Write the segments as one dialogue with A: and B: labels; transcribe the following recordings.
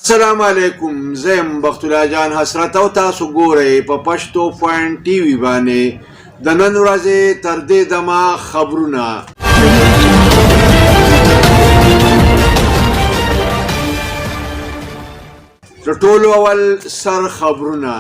A: السلام علیکم، زه یم بخت الله جان حسرت او تاسو ګورئ په پښتو پوینټ ټي وي باندې د نن ورځې تر دې دمه خبرونه. د ټولو اول سر خبرونه.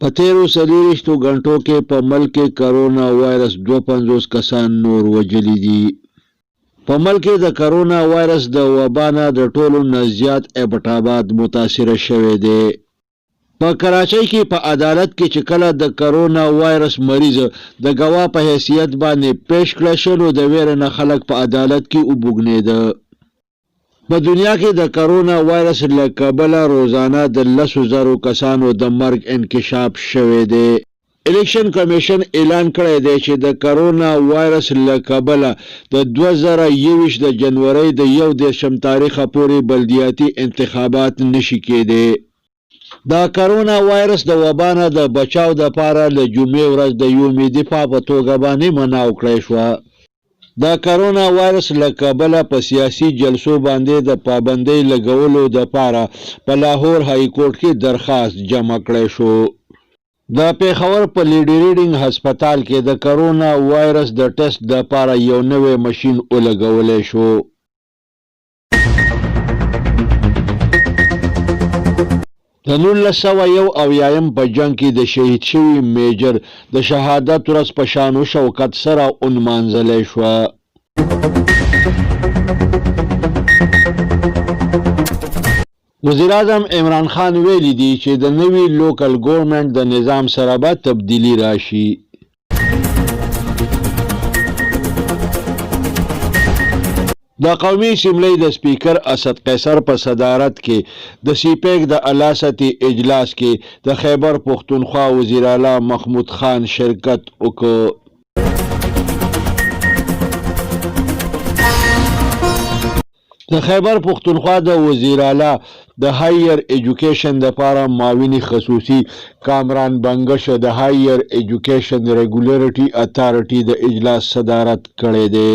B: په تېرو څلېرویشتو ګنټو کې په ملک کې کرونا وایرس 52 کسان نور وژلي دي. په ملک کې د کرونا وایرس د وبا نه د ټولو نه زیات ایبټ آباد متاثره شوی دی. په کراچۍ کې په عدالت کې چې کله د کرونا وایرس مریض د ګواه په حیثیت باندې پیش کړی شو نو د ویرې نه خلک په عدالت کې وبوږنېده. په دنیا کې د کرونا وایرس له کبله روزانه د لسو زرو کسانو د مرګ انکشاف شوی دی. الیکشن کمېشن اعلان کړی دی چې د کرونا وایرس له کبله د 2021 د جنورۍ د 31 تاریخه پورې بلدیاتي انتخابات نه شي کېدی. د کرونا وایرس د وبا نه د بچاو دپاره له جمعې ورځ د یوم دفاع په توګه باندې منع کړی شوه. د کرونا وایرس له کبله په سیاسي جلسو باندې د پابندۍ لګولو دپاره په لاهور های کورټ کې درخواست جمع کړی شو. د پېښور په لیډي ریډنګ هسپتال کې د کرونا وایرس د ټیسټ دپاره یو نوی مشین ولګولی شو. د 1971 په جنګ کې د شهید شوي میجر د شهادت ورځ په شان و شوکت سره ونمانځلی شوه. وزیراعظم عمران خان ویلي دي چې د نوي لوکل ګورنمنټ د نظام سره به تبدیلي راشي. د قومي اسمبلۍ د سپیکر اسد قیصر په صدارت کې د سی پیک د اعلی سطح اجلاس کې د خیبر پښتونخوا وزیراعلی محمود خان شرکت وکړ. د خیبر پښتونخوا د وزیراعلی د هایر ایجوکیشن دپاره معاون خصوصي کامران بنګش د هایر ایجوکیشن ریګولیرټي اتارټي د اجلاس صدارت کړی دی.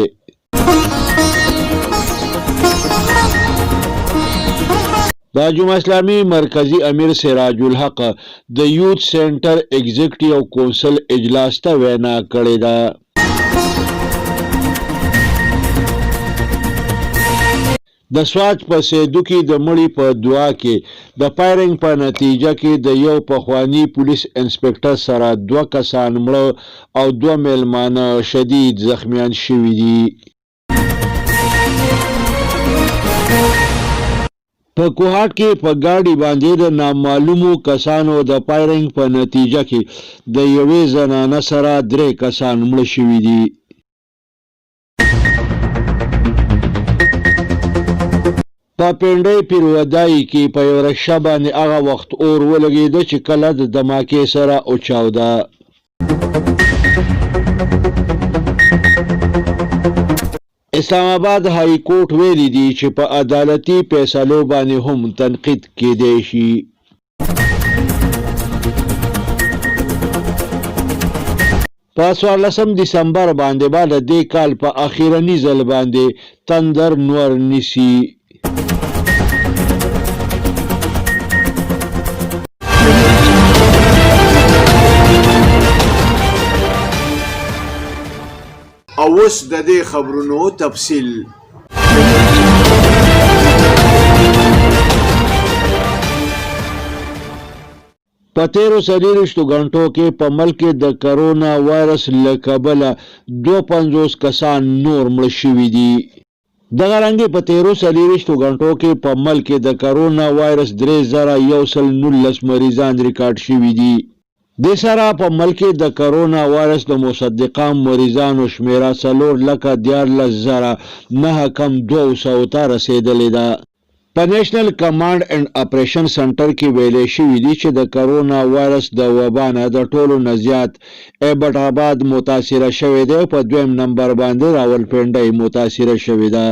B: د جماعت اسلامي مرکزي امیر سراج الحق د یوت سینټر ایګزیکټیو کونسل اجلاس ته وینا کړې ده. د سوات په سیدو کې د مړي په دعا کې د فایرنګ په نتیجه کې د یو پخواني پولیس انسپکټر سره دوه کسان مړه او دوه میلمانه شدید زخمیان شوي دي. په کوهاټ کې په ګاډي باندې د نامعلومو کسانو د فایرنګ په نتیجه کې د یوې زنانه سره درې کسان مړه شوي دي. په پنډۍ پیرودای کې په یو رکشه باندې هغه وخت اور ولګېده چې کله د دماکې سره وچاوده. اسلام آباد های کورټ ویلي دي چې په عدالتي فیصلو باندې هم تنقید کېدای شي. په څوارلسم دسمبر باندې به د دې کال په اخیرني ځل باندې تندر نور نیسي.
A: او اوس د دې خبرونو تفصیل.
B: په تېرو څلېرویشتو ګنټو کې په ملک کې د کرونا وایرس له کبله 52 کسان نور مړه شوي دي. دغه رنګ په تیرو 24 غنټو کې په ملک کې د کرونا وایرس 3119 مریضان ریکارډ شوي دي. دې سره په ملک کې د کرونا وایرس د مصدقه مریضانو شمېره 4,13,802 ته رسېدلې ده. په نیشنل کمانډ اینډ اپریشن سنټر کې ویلي شوي دي چې د کرونا وایرس د وبا نه د ټولو نه زیات ایبټ آباد متاثره شوی دی او په دویم نمبر باندې راولپنډۍ متاثره شوې ده.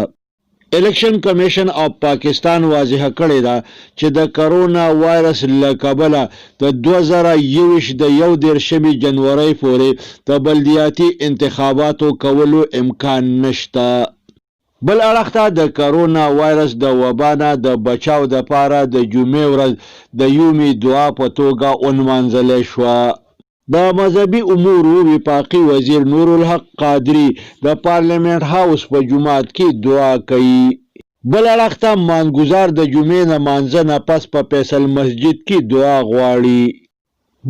B: الیکشن کمیشن آف پاکستان واضح کړې ده چې د کرونا وایرس له کبله د 2021 د 31 جنورۍ پورې د بلدیاتي انتخاباتو کولو امکان نشته. بل اړخ ته د کرونا وایرس د وبا نه د بچاو دپاره د جمعې ورځ د یومي دعا په توګه ونمانځلی شوه. د مذهبي امورو وفاقي وزیر نورالحق قادري د پارلیمنټ هاوس په جومات کې دعا کوي. بل اړخ ته مانګزار د جمعې نمانځه نه پس په فیصل مسجد کې دعا غواړي.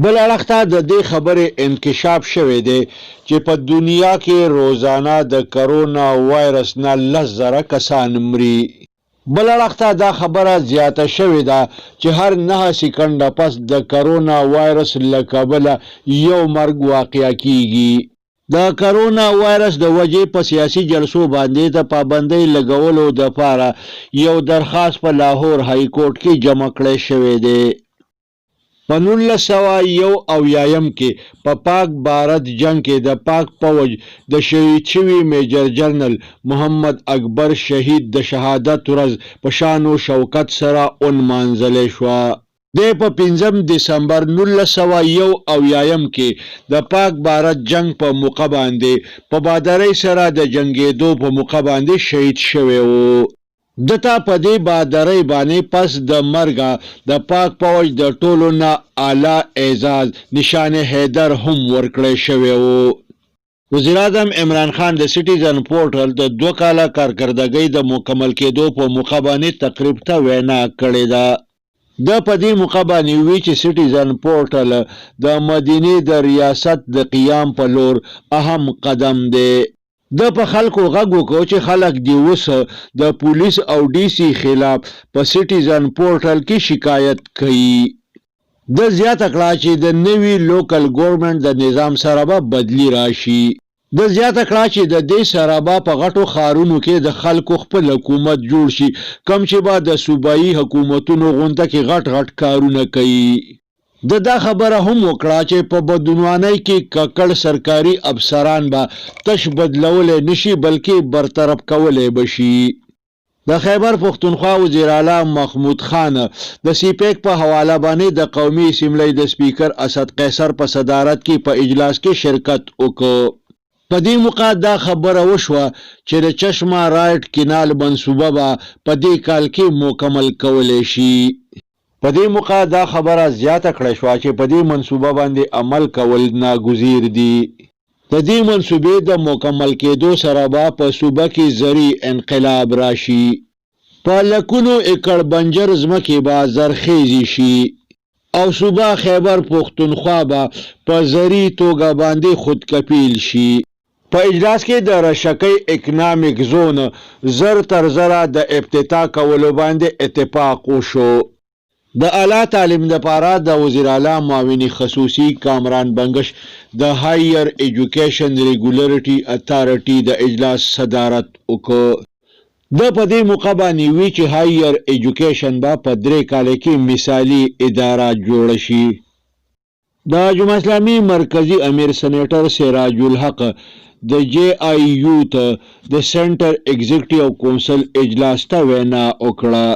B: بل اړخ ته د دې خبرې انکشاف شوی دی چې په دنیا کې روزانه د کرونا وایرس نه 10,000 کسان مري. بل اړخ ته دا خبره زیاته شوې ده چې هر 9 سیکنډه پس د کرونا وایرس له کبله یو مرګ واقع کیږي. د کرونا وایرس د وجې په سیاسي جلسو باندې د پابندۍ لګولو دپاره یو درخواست په لاهور های کورټ کې جمع کړی شوی دی. په 1971 کې په پاک بھارت جنگ کې د پاک پوج د شهید شوي میجر جنرل محمد اکبر شهید د شهادت ورځ په شان و شوکت سره ونمانځلی شوه. دی په 5 دسمبر 1971 کې د پاک بھارت جنگ په موقع باندې په بادرۍ سره د جنگېدو په موقع باندې شهید شوی و. ده ته په دې بادرۍ باندې پس د مرګه د پاک پوج د ټولو نه اعلی اعزاز نشان حیدر هم ورکړی شوی و. وزیراعظم عمران خان د سټیزن پورټل د 2 کاله کارکردګۍ د مکمل کېدو په موقع باندې تقریب ته وینا کړې ده. ده په دې موقع باندې وی چې سټیزن پورټل د مدینې د ریاست د قیام په لور اهم قدم دی. ده په خلکو غږ وکړ چې خلک دې اوس د پولیس او ډي سي خلاف په سټیزن پورټل کې شکایت کوي. ده زیاته کړه چې د نوي لوکل ګورنمنټ د نظام سره به بدلی راشي. ده زیاته کړه چې د دې سره به په غټو ښارونو کې د خلکو خپل حکومت جوړ شي، کوم چې به د صوبایي حکومتونو غونته کې غټ غټ کارونه کوي. ده دا خبره هم وکړه چې په بدعنوانۍ کې ککړ سرکاري افسران به تش بدلولی نشي بلکې برطرف کولی به شي. د خیبر پښتونخوا وزیراعلی محمود خان د سی پیک په حواله باندې د قومي اسمبلۍ د سپیکر اسد قیصر په صدارت کې په اجلاس کې شرکت وکړ. په دې موقع دا خبره وشوه چې د چشمه رائټ کنال منصوبه به په دې کال کې مکمل کولی شي. په دې موقع دا خبره زیاته کړې شوه چې په دې منصوبه باندې عمل کول ناګزیر دي. د دې منصوبې د مکمل کېدو سره به په صوبه کې زرعي انقلاب راشي. په لکونو ایکړ بنجر ځمکې به زرخیزې شي او صوبه خیبر پښتونخوا به په زرعي توګه باندې خودکفیل شي. په اجلاس کې د رشکۍ اکنامک زون زر تر زره د افتتاح کولو باندې اتفاق وشو. د اعلی تعلیم لپاره د وزیر اعلی معاون خصوصي کامران بنګش د هایر ایجوکیشن ریګولرټي اتارټي د اجلاس صدارت وکړ. ده په دې موقع باندې وی چې هایر ایجوکیشن به په 3 کاله کې مثالي اداره جوړه شي. د جماعت اسلامي مرکزي امیر سنیټر سراج الحق د جې آی یو ته د سنټر ایگزیکټیو کونسل اجلاس ته وینا وکړه.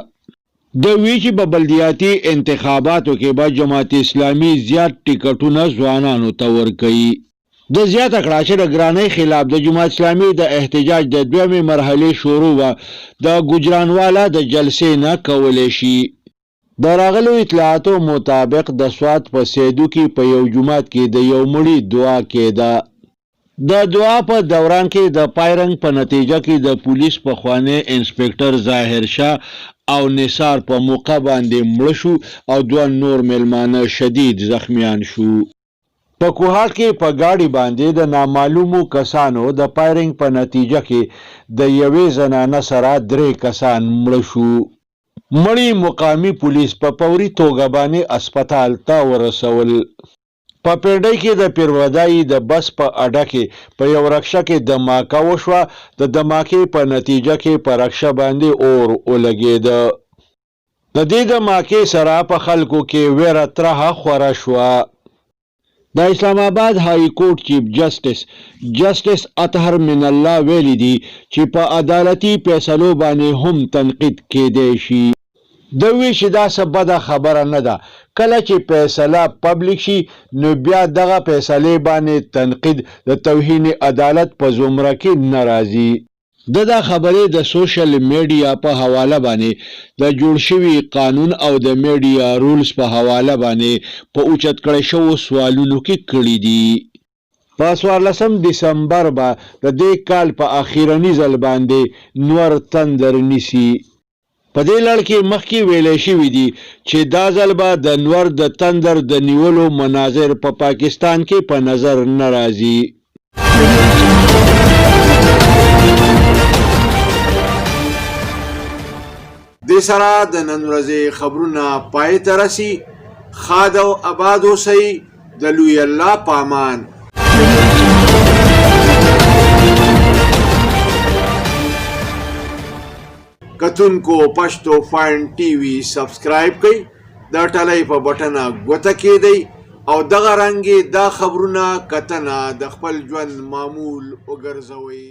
B: ده وی چې په بلدیاتي انتخاباتو کې به جماعت اسلامي زیات ټکټونه ځوانانو ته ورکوي. ده زیاته کړه چې د ګرانۍ خلاف د جماعت اسلامي د احتجاج د دویمې مرحلې شروع به د ګجرانوالا د جلسې نه کولی شي. د راغلو اطلاعاتو مطابق د سوات په سیدو کې په یو جومات کې د یو مړي دعا کېده. د دعا په دوران کې د فایرنګ په نتیجه کې د پولیس پخوانی انسپکټر ظاهر شاه او نثار په موقع باندې مړه شو او 2 نور مېلمانه شدید زخمیان شو. په کوهاټ کې په ګاډي باندې د نامعلومو کسانو د فایرنګ په نتیجه کې د یوې زنانه سره درې کسان مړه شو. مړي مقامي پولیس په فوري توګه باندې هسپتال ته ورسول. په پنډۍ کې د پیرودايي د بس په اډه کې په یو رکشه کې دماکه وشوه، د دماکې په نتیجه کې په رکشه باندې اور ولګېده. د دې دماکې سره په خلکو کې ویره ترهه خوره شوه. د اسلام اباد های کورټ چیف جسټس جسټس اطهر من الله ویلي دي چې په عدالتي فیصلو باندې هم تنقید کېدای شي. ده ووی چې دا څه بده خبره نه ده، کله چې فیصله پبلک شي نو بیا دغه فیصلې باندې تنقید د توهین عدالت په زمره کې نه راځي. ده دا خبرې د سوشل ميډيا په حواله باندې د جوړ شوي قانون او د ميډيا رولز په حواله باندې په اوچت کړی شوو سوالونو کښې کړې دي. په څوارلسم دسمبر به د دې کال په اخرني ځل باندې نور تندر نیسي. په دې لړ کې مخکې ویل شوي دي چې دا ځل به د نور د تندر د نیولو مناظر په پاکستان کې په نظر نه راځي.
A: دې سره د نن ورځې خبرونه پای ته رسي. ښاد او اباد اوسئ. د لوی الله په امان. کتونکو پښتو فاین ټي وي سبسکرایب کړئ، د ټلۍ په بټنه ګوته کېدئ او دغه رنګې دا خبرونه کتنه د خپل ژوند معمول وګرځوئ.